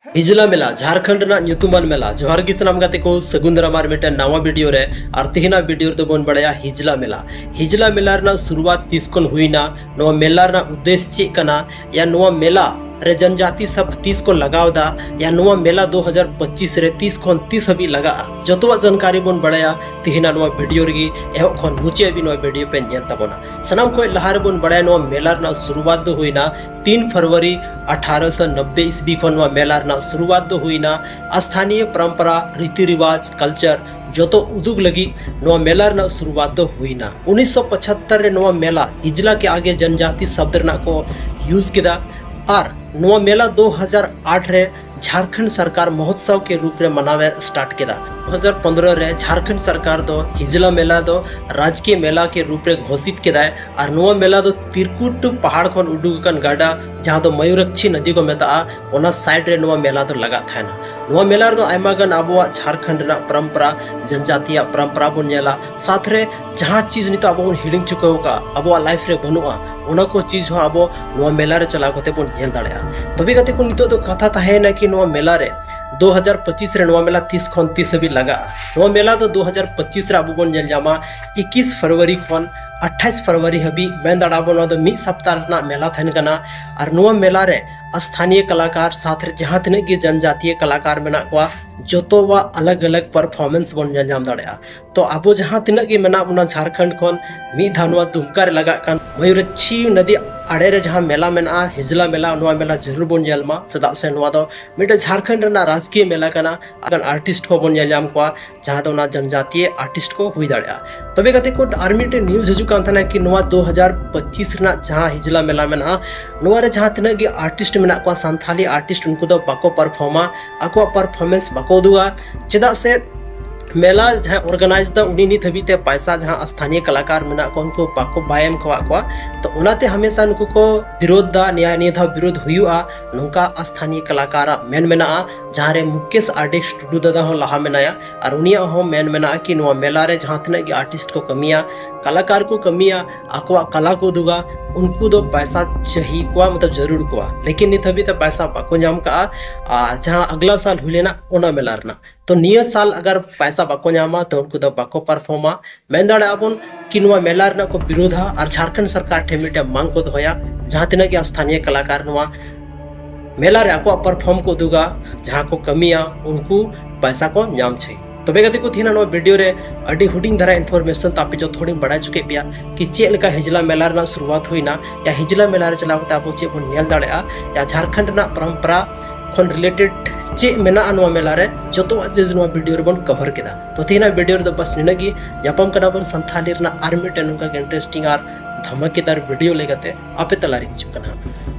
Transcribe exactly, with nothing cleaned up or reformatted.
ᱦᱤᱡᱽᱞᱟ ᱢᱮᱞᱟ, ᱡᱷᱟᱲᱠᱷᱚᱸᱰ ᱨᱮᱱᱟᱜ ᱧᱩᱛᱩᱢᱟᱱ ᱢᱮᱞᱟ᱾ ᱡᱚᱦᱟᱨ ᱜᱮ ᱥᱟᱱᱟᱢ ᱜᱟᱛᱮ ᱠᱚ, ᱥᱟᱹᱜᱩᱱ ᱫᱟᱨᱟᱢ ᱟᱨ ᱢᱤᱫᱴᱮᱱ ᱱᱟᱣᱟ ᱵᱷᱤᱰᱤᱭᱳ ᱨᱮ᱾ ᱟᱨ ᱛᱮᱦᱮᱧᱟᱜ ᱵᱷᱤᱰᱤᱭᱳ ᱨᱮᱫᱚ ᱵᱚᱱ ᱵᱟᱲᱟᱭᱟ ᱦᱤᱡᱽᱞᱟ ᱢᱮᱞᱟ᱾ ᱦᱤᱡᱽᱞᱟ ᱢᱮᱞᱟ ᱨᱮᱱᱟᱜ ᱥᱩᱨᱩᱣᱟᱛ ᱛᱤᱥ ᱠᱷᱚᱱ ᱦᱩᱭᱱᱟ, ᱱᱚᱣᱟ ᱢᱮᱞᱟ ᱨᱮᱱᱟᱜ ᱩᱫᱽᱫᱮᱥ ᱪᱮᱫ ᱠᱟᱱᱟ, ᱭᱟ ᱱᱚᱣᱟ ᱢᱮᱞᱟ ᱨᱮ ᱡᱚᱱᱡᱟᱛᱤ ᱥᱟᱵᱫ ᱛᱤᱥ ᱠᱚ ᱞᱟᱜᱟᱣ ᱮᱫᱟ, ᱭᱟ ᱱᱚᱣᱟ ᱢᱮᱞᱟ ᱫᱩ ᱦᱟᱡᱟᱨ ᱯᱚᱸᱪᱤᱥ ᱨᱮ ᱛᱤᱥ ᱠᱷᱚᱱ ᱛᱤᱥ ᱦᱟᱹᱵᱤᱡ ᱞᱟᱜᱟᱜᱼᱟ, ᱡᱚᱛᱚᱣᱟᱜ ᱡᱟᱱᱠᱟᱨᱤ ᱵᱚᱱ ᱵᱟᱲᱟᱭᱟ ᱛᱮᱦᱮᱧᱟᱜ ᱱᱚᱣᱟ ᱵᱷᱤᱰᱤᱭᱳ ᱨᱮᱜᱮ᱾ ᱮᱦᱚᱵ ᱠᱷᱚᱱ ᱢᱩᱪᱟᱹᱫ ᱦᱟᱹᱵᱤᱡ ᱱᱚᱣᱟ ᱵᱷᱤᱰᱤᱭᱳ ᱯᱮ ᱧᱮᱞ ᱛᱟᱵᱚᱱᱟ᱾ ᱥᱟᱱᱟᱢ ᱠᱷᱚᱱ ᱞᱟᱦᱟ ᱨᱮᱵᱚᱱ ᱵᱟᱲᱟᱭᱟ, ᱱᱚᱣᱟ ᱢᱮᱞᱟ ᱨᱮᱱᱟᱜ ᱥᱩᱨᱩᱣᱟᱛ ᱫᱚ ᱦᱩᱭᱱᱟ ᱛᱤᱱ ᱯᱷᱮᱵᱽᱨᱩᱣᱟᱨᱤ ᱟᱴᱷᱟᱨᱚᱥᱚ ᱱᱚᱵᱵᱳᱭ ᱤᱥᱵᱤ ᱠᱷᱚᱱ ᱱᱚᱣᱟ ᱢᱮᱞᱟ ᱨᱮᱱᱟᱜ ᱥᱩᱨᱩᱣᱟᱛ ᱫᱚ ᱦᱩᱭᱱᱟ᱾ ᱟᱥᱛᱷᱟᱱᱤᱭᱚ ᱯᱚᱨᱚᱢᱯᱚᱨᱟ, ᱨᱤᱛᱤ ᱨᱤᱣᱟᱡᱽ, ᱠᱟᱞᱪᱟᱨ ᱡᱚᱛᱚ ᱩᱫᱩᱜ ᱞᱟᱹᱜᱤᱫ ᱱᱚᱣᱟ ᱢᱮᱞᱟ ᱨᱮᱱᱟᱜ ᱥᱩᱨᱩᱣᱟᱛ ᱫᱚ ᱦᱩᱭᱱᱟ᱾ ᱩᱱᱤᱥᱥᱚ ᱯᱚᱸᱪᱟᱛᱛᱚᱨ ᱨᱮ ᱱᱚᱣᱟ ᱢᱮᱞᱟ ᱦᱤᱡᱽᱞᱟ ᱠᱮ ᱟᱜᱮ ᱡᱚᱱᱡᱟᱛᱤ ᱥᱟᱵᱫ ᱨᱮᱱᱟᱜ ᱠᱚ ᱤᱭᱩᱡᱽ ᱠᱮᱫᱟ᱾ ᱟᱨ ᱱᱚᱣᱟ ᱢᱮᱞᱟ ᱫᱩ ᱦᱟᱡᱟᱨ ᱟᱴ ᱨᱮ ᱡᱷᱟᱲᱠᱷᱚᱸᱰ ᱥᱚᱨᱠᱟᱨ ᱢᱚᱦᱳᱛᱥᱚᱵ ᱠᱮ ᱨᱩᱯ ᱨᱮ ᱢᱟᱱᱟᱣ ᱮ ᱥᱴᱟᱨᱴ ᱠᱮᱫᱟ᱾ ᱫᱩ ᱦᱟᱡᱟᱨ ᱯᱚᱱᱫᱽᱨᱚ ᱨᱮ ᱡᱷᱟᱲᱠᱷᱚᱸᱰ ᱥᱚᱨᱠᱟᱨ ᱫᱚ ᱦᱤᱡᱽᱞᱟ ᱢᱮᱞᱟ ᱫᱚ ᱨᱟᱡᱽᱠᱤᱭ ᱢᱮᱞᱟ ᱠᱮ ᱨᱩᱯ ᱨᱮ ᱜᱷᱳᱥᱤᱛ ᱠᱮᱫᱟᱭ᱾ ᱟᱨ ᱱᱚᱣᱟ ᱢᱮᱞᱟ ᱫᱚ ᱛᱤᱨᱠᱩᱴ ᱯᱟᱦᱟᱲ ᱠᱷᱚᱱ ᱩᱰᱩᱠ ᱟᱠᱟᱱ ᱜᱟᱰᱟ, ᱡᱟᱦᱟᱸ ᱫᱚ ᱢᱚᱭᱩᱨᱟᱠᱪᱷᱤ ᱱᱚᱫᱤ ᱠᱚ ᱢᱮᱛᱟᱜᱼᱟ, ᱚᱱᱟ ᱥᱟᱭᱤᱰ ᱨᱮ ᱱᱚᱣᱟ ᱢᱮᱞᱟ ᱫᱚ ᱞᱟᱜᱟᱜ ᱛᱟᱦᱮᱱᱟ᱾ ᱱᱚᱣᱟ ᱢᱮᱞᱟ ᱨᱮᱫᱚ ᱟᱭᱢᱟ ᱜᱟᱱ ᱟᱵᱚᱣᱟᱜ ᱡᱷᱟᱲᱠᱷᱚᱸᱰ ᱨᱮᱱᱟᱜ ᱯᱚᱨᱚᱢᱯᱚᱨᱟ, ᱡᱚᱱᱡᱟᱛᱤᱭᱟᱜ ᱯᱚᱨᱚᱢᱯᱚᱨᱟ ᱵᱚᱱ ᱧᱮᱞᱟ᱾ ᱥᱟᱛ ᱨᱮ ᱡᱟᱦᱟᱸ ᱪᱤᱡᱽ ᱱᱤᱛᱚᱜ ᱟᱵᱚ ᱵᱚᱱ ᱦᱤᱲᱤᱧ ᱪᱩᱠᱟᱹᱣ ᱟᱠᱟᱫ, ᱟᱵᱚᱣᱟᱜ ᱞᱟᱭᱤᱯᱷ ᱨᱮ ᱵᱟᱹᱱᱩᱜᱼᱟ, ᱚᱱᱟ ᱠᱚ ᱪᱤᱡᱽ ᱦᱚᱸ ᱟᱵᱚ ᱱᱚᱣᱟ ᱢᱮᱞᱟ ᱨᱮ ᱪᱟᱞᱟᱣ ᱠᱟᱛᱮ ᱵᱚᱱ ᱧᱮᱞ ᱫᱟᱲᱮᱭᱟᱜᱼᱟ᱾ ᱛᱚᱵᱮ ᱜᱟᱛᱮ ᱠᱚ, ᱱᱤᱛᱚᱜ ᱫᱚ ᱠᱟᱛᱷᱟ ᱛᱟᱦᱮᱸᱭᱮᱱᱟ ᱠᱤ ᱱᱚᱣᱟ ᱢᱮᱞᱟ ᱨᱮ ᱫᱩ ᱦᱟᱡᱟᱨ ᱯᱚᱸᱪᱤᱥ ᱨᱮ ᱱᱚᱣᱟ ᱢᱮᱞᱟ ᱛᱤᱥ ᱠᱷᱚᱱ ᱛᱤᱥ ᱦᱟᱹᱵᱤᱡ ᱞᱟᱜᱟᱜᱼᱟ? ᱱᱚᱣᱟ ᱢᱮᱞᱟ ᱫᱚ ᱫᱩ ᱦᱟᱡᱟᱨ ᱯᱚᱸᱪᱤᱥ ᱨᱮ ᱟᱵᱚ ᱵᱚᱱ ᱧᱮᱞ ᱧᱟᱢᱟ ᱮᱠᱩᱥ ᱯᱷᱮᱵᱽᱨᱩᱣᱟᱨᱤ ᱠᱷᱚᱱ ᱟᱴᱷᱟᱥ ᱯᱷᱮᱵᱽᱨᱩᱣᱟᱨᱤ ᱦᱟᱹᱵᱤᱡ᱾ ᱢᱮᱱ ᱫᱟᱲᱮᱭᱟᱜᱼᱟ ᱵᱚᱱ ᱱᱚᱣᱟ ᱫᱚ ᱢᱤᱫ ᱥᱚᱯᱛᱟᱦ ᱨᱮᱱᱟᱜ ᱢᱮᱞᱟ ᱛᱟᱦᱮᱱ ᱠᱟᱱᱟ᱾ ᱟᱨ ᱱᱚᱣᱟ ᱢᱮᱞᱟ ᱨᱮ ᱥᱛᱷᱟᱱᱤᱭᱚ ᱠᱟᱞᱟᱠᱟᱨ ᱥᱟᱛ ᱨᱮ ᱡᱟᱦᱟᱸ ᱛᱤᱱᱟᱹᱜ ᱜᱮ ᱡᱚᱱᱡᱟᱛᱤᱭᱚ ᱠᱟᱞᱟᱠᱟᱨ ᱢᱮᱱᱟᱜ ᱠᱚᱣᱟ, ᱡᱚᱛᱚᱣᱟᱜ ᱟᱞᱟᱜᱽ ᱟᱞᱟᱜᱽ ᱯᱟᱨᱯᱷᱚᱨᱢᱮᱱᱥ ᱵᱚᱱ ᱧᱮᱞ ᱧᱟᱢ ᱫᱟᱲᱮᱭᱟᱜᱼᱟ᱾ ᱛᱚ ᱟᱵᱚ ᱡᱟᱦᱟᱸ ᱛᱤᱱᱟᱹᱜ ᱜᱮ ᱢᱮᱱᱟᱜ ᱵᱚᱱᱟ ᱡᱷᱟᱲᱠᱷᱚᱸᱰ ᱠᱷᱚᱱ, ᱢᱤᱫ ᱫᱷᱟᱣ ᱱᱚᱣᱟ ᱫᱩᱢᱠᱟ ᱨᱮ ᱞᱟᱜᱟᱜ ᱠᱟᱱ ᱢᱚᱭᱩᱨᱟᱠᱪᱷᱤ ᱱᱚᱫᱤ ᱟᱲᱮ ᱨᱮ ᱡᱟᱦᱟᱸ ᱢᱮᱞᱟ ᱢᱮᱱᱟᱜᱼᱟ, ᱦᱤᱡᱽᱞᱟ ᱢᱮᱞᱟ, ᱱᱚᱣᱟ ᱢᱮᱞᱟ ᱡᱟᱹᱨᱩᱲ ᱵᱚᱱ ᱧᱮᱞ ᱢᱟ, ᱪᱮᱫᱟᱜ ᱥᱮ ᱱᱚᱣᱟ ᱫᱚ ᱢᱤᱫᱴᱮᱱ ᱡᱷᱟᱲᱠᱷᱚᱸᱰ ᱨᱮᱱᱟᱜ ᱨᱟᱡᱽᱠᱤᱭ ᱢᱮᱞᱟ ᱠᱟᱱᱟ᱾ ᱟᱨ ᱟᱨᱴᱤᱥᱴ ᱠᱚ ᱵᱚᱱ ᱧᱮᱞ ᱧᱟᱢ ᱠᱚᱣᱟ, ᱡᱟᱦᱟᱸ ᱫᱚ ᱚᱱᱟ ᱡᱚᱱᱡᱟᱛᱤᱭᱚ ᱟᱨᱴᱤᱥᱴ ᱠᱚ ᱦᱩᱭ ᱫᱟᱲᱮᱭᱟᱜᱼᱟ᱾ ᱛᱚᱵᱮ ᱜᱟᱛᱮ ᱠᱚ, ᱟᱨ ᱢᱤᱫᱴᱮᱱ ᱱᱤᱭᱩᱡᱽ ᱦᱤᱡᱩᱜ ᱠᱟᱱ ᱛᱟᱦᱮᱱᱟ ᱠᱤ ᱱᱚᱣᱟ ᱫᱩ ᱦᱟᱡᱟᱨ ᱯᱚᱸᱪᱤᱥ ᱨᱮᱱᱟᱜ ᱡᱟᱦᱟᱸ ᱦᱤᱡᱽᱞᱟ ᱢᱮᱞᱟ ᱢᱮᱱᱟᱜᱼᱟ, ᱱᱚᱣᱟ ᱨᱮ ᱡᱟᱦᱟᱸ ᱛᱤᱱᱟᱹᱜ ᱜᱮ ᱟᱨᱴᱤᱥᱴ ᱢᱮᱱᱟᱜ ᱠᱚᱣᱟ, ᱥᱟᱱᱛᱷᱟᱞᱤ ᱟᱨᱴᱤᱥᱴ, ᱩᱱᱠᱩ ᱫᱚ ᱵᱟᱠᱚ ᱯᱟᱨᱯᱷᱚᱨᱢᱟ, ᱟᱠᱚᱣᱟᱜ ᱯᱟᱨᱯᱷᱚᱨᱢᱮᱱᱥ ᱵᱟᱠᱚ ᱩᱫᱩᱜᱟ᱾ ᱪᱮᱫᱟᱜ ᱥᱮ ᱢᱮᱞᱟ ᱡᱟᱦᱟᱸᱭ ᱚᱨᱜᱟᱱᱟᱭᱤᱡᱽ ᱫᱟ, ᱩᱱᱤ ᱱᱤᱛ ᱦᱟᱹᱵᱤᱡ ᱛᱮ ᱯᱟᱭᱥᱟ ᱡᱟᱦᱟᱸ ᱥᱛᱷᱟᱱᱤᱭᱚ ᱠᱟᱞᱟᱠᱟᱨ ᱢᱮᱱᱟᱜ ᱠᱚᱣᱟ, ᱩᱱᱠᱩ ᱵᱟᱠᱚ, ᱵᱟᱭ ᱮᱢ ᱠᱟᱣᱟᱜ ᱠᱚᱣᱟ᱾ ᱛᱚ ᱚᱱᱟᱛᱮ ᱦᱟᱢᱮᱥᱟ ᱱᱩᱠᱩ ᱠᱚ ᱵᱤᱨᱳᱫᱷ ᱫᱟ, ᱱᱤᱭᱟᱹ, ᱱᱤᱭᱟᱹ ᱫᱷᱟᱣ ᱵᱤᱨᱳᱫᱷ ᱦᱩᱭᱩᱜᱼᱟ, ᱱᱚᱝᱠᱟ ᱥᱛᱷᱟᱱᱤᱭᱚ ᱠᱟᱞᱟᱠᱟᱨᱟᱜ ᱢᱮᱱ ᱢᱮᱱᱟᱜᱼᱟ, ᱡᱟᱦᱟᱸ ᱨᱮ ᱢᱩᱠᱮᱥ ᱟᱨᱰᱤᱠᱥ ᱴᱩᱰᱩ ᱫᱟᱫᱟ ᱦᱚᱸ ᱞᱟᱦᱟ ᱢᱮᱱᱟᱭᱟ᱾ ᱟᱨ ᱩᱱᱤᱭᱟᱜ ᱦᱚᱸ ᱢᱮᱱ ᱢᱮᱱᱟᱜᱼᱟ ᱠᱤ ᱱᱚᱣᱟ ᱢᱮᱞᱟ ᱨᱮ ᱡᱟᱦᱟᱸ ᱛᱤᱱᱟᱹᱜ ᱜᱮ ᱟᱨᱴᱤᱥᱴ ᱠᱚ ᱠᱟᱹᱢᱤᱭᱟ, ᱠᱟᱞᱟᱠᱟᱨ ᱠᱚ ᱠᱟᱹᱢᱤᱭᱟ, ᱟᱠᱚᱣᱟᱜ ᱠᱟᱞᱟ ᱠᱚ ᱩᱫᱩᱜᱟ, ᱩᱱᱠᱩ ᱫᱚ ᱯᱟᱭᱥᱟ ᱪᱟᱹᱦᱤ ᱠᱚᱣᱟ, ᱢᱚᱛᱞᱚᱵ ᱡᱟᱹᱨᱩᱲ ᱠᱚᱣᱟ᱾ ᱞᱮᱠᱤᱱ ᱱᱤᱛ ᱦᱟᱹᱵᱤᱡ ᱛᱮ ᱯᱟᱭᱥᱟ ᱵᱟᱠᱚ ᱧᱟᱢ ᱠᱟᱜᱼᱟ᱾ ᱟᱨ ᱡᱟᱦᱟᱸ ᱟᱜᱽᱞᱟ ᱥᱟᱞ ᱦᱩᱭ ᱞᱮᱱᱟ ᱚᱱᱟ ᱢᱮᱞᱟ ᱨᱮᱱᱟᱜ, ᱛᱚ ᱱᱤᱭᱟᱹ ᱥᱟᱞ ᱟᱜᱟᱨ ᱯᱟᱭᱥᱟ ᱵᱟᱠᱚ ᱧᱟᱢᱟ ᱛᱚ ᱩᱱᱠᱩ ᱫᱚ ᱵᱟᱠᱚ ᱯᱟᱨᱯᱷᱚᱨᱢᱟ᱾ ᱢᱮᱱ ᱫᱟᱲᱮᱭᱟᱜᱼᱟ ᱵᱚᱱ ᱠᱤ ᱱᱚᱣᱟ ᱢᱮᱞᱟ ᱨᱮᱱᱟᱜ ᱠᱚ ᱵᱤᱨᱳᱫᱷᱟ ᱟᱨ ᱡᱷᱟᱲᱠᱷᱚᱸᱰ ᱥᱚᱨᱠᱟᱨ ᱴᱷᱮᱱ ᱢᱤᱫᱴᱮᱱ ᱢᱟᱝ ᱠᱚ ᱫᱚᱦᱚᱭᱟ, ᱡᱟᱦᱟᱸ ᱛᱤᱱᱟᱹᱜ ᱜᱮ ᱥᱛᱷᱟᱱᱤᱭᱚ ᱠᱟᱞᱟᱠᱟᱨ ᱱᱚᱣᱟ ᱢᱮᱞᱟ ᱨᱮ ᱟᱠᱚᱣᱟᱜ ᱯᱟᱨᱯᱷᱚᱨᱢ ᱠᱚ ᱩᱫᱩᱜᱟ, ᱡᱟᱦᱟᱸ ᱠᱚ ᱠᱟᱹᱢᱤᱭᱟ ᱩᱱᱠᱩ ᱯᱟᱭᱥᱟ ᱠᱚ ᱧᱟᱢ ᱪᱟᱹᱦᱤ᱾ ᱛᱚᱵᱮ ᱜᱟᱛᱮ ᱠᱚ, ᱛᱮᱦᱮᱧ ᱱᱚᱣᱟ ᱵᱷᱤᱰᱤᱭᱳ ᱨᱮ ᱟᱹᱰᱤ ᱦᱩᱰᱤᱧ ᱫᱷᱟᱨᱟ ᱤᱱᱯᱷᱚᱨᱢᱮᱥᱚᱱ ᱛᱮ ᱟᱯᱮ ᱡᱚᱛᱚ ᱦᱚᱲᱤᱧ ᱵᱟᱲᱟᱭ ᱦᱚᱪᱚ ᱠᱮᱫ ᱯᱮᱭᱟ ᱠᱤ ᱪᱮᱫ ᱞᱮᱠᱟ ᱦᱤᱡᱽᱞᱟ ᱢᱮᱞᱟ ᱨᱮᱱᱟᱜ ᱥᱩᱨᱩᱣᱟᱛ ᱦᱩᱭᱱᱟ, ᱭᱟ ᱦᱤᱡᱽᱞᱟ ᱢᱮᱞᱟ ᱨᱮ ᱪᱟᱞᱟᱣ ᱠᱟᱛᱮ ᱟᱵᱚ ᱪᱮᱫ ᱵᱚᱱ ᱧᱮᱞ ᱫᱟᱲᱮᱭᱟᱜᱼᱟ, ᱭᱟ ᱡᱷᱟᱲᱠᱷᱚᱸᱰ ᱨᱮᱱᱟᱜ ᱯᱚᱨᱚᱢᱯᱚᱨᱟ ᱠᱷᱚᱱ ᱨᱤᱞᱮᱴᱮᱰ ᱪᱮᱫ ᱢᱮᱱᱟᱜᱼᱟ ᱱᱚᱣᱟ ᱢᱮᱞᱟ ᱨᱮ, ᱡᱚᱛᱚᱣᱟᱜ ᱪᱤᱡᱽ ᱱᱚᱣᱟ ᱵᱷᱤᱰᱤᱭᱳ ᱨᱮᱵᱚᱱ ᱠᱚᱵᱷᱟᱨ ᱠᱮᱫᱟ᱾ ᱛᱚ ᱛᱮᱦᱮᱧᱟᱜ ᱵᱷᱤᱰᱤᱭᱳ ᱨᱮᱫᱚ ᱵᱟᱥ ᱱᱤᱱᱟᱹᱜ ᱜᱮ᱾ ᱧᱟᱯᱟᱢ ᱠᱟᱱᱟ ᱵᱚᱱ ᱥᱟᱱᱛᱷᱟᱞᱤ ᱨᱮᱱᱟᱜ ᱟᱨ ᱢᱤᱫᱴᱮᱱ ᱱᱚᱝᱠᱟ ᱜᱮ ᱤᱱᱴᱟᱨᱮᱥᱴᱤᱝ ᱟᱨ ᱫᱷᱟᱢᱟᱠᱮᱫᱟᱨ ᱵᱷᱤᱰᱤᱭᱳ ᱞᱟᱹᱭ ᱠᱟᱛᱮ ᱟᱯᱮ ᱛᱟᱞᱟᱨᱮ ᱦᱤᱡᱩᱜ ᱠᱟᱱᱟ ᱦᱟᱸᱜ᱾